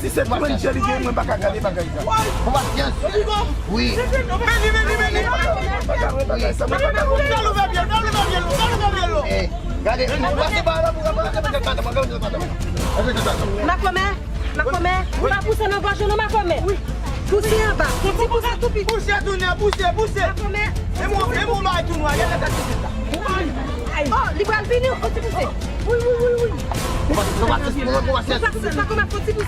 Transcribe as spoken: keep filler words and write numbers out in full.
si se pran chè li gen, mwen pa ka gade bagay sa. Pou pasyans. Wi. Meni, meni, meni. Mwen pa ka wè bagay sa, mwen pa ka wè. Fè l ouvè pye l, fè l ouvè pye l, fè l ouvè pye l. Eh, gade, pase pa la pou gade, gade, gade, gade, gade. Makomè, Makomè, pa pouse nan gòj ou non, Makomè. Pouse anba, fè ti pouse tou piti. Pouse tounen, pouse, pouse. Makomè. E mwen, e mwen bay tou nwa, gade sa ti la. Oh, li pral vini, fè ti pouse. Wi, wi, wi, wi. Makomè, fè ti pouse, Makomè, tou piti.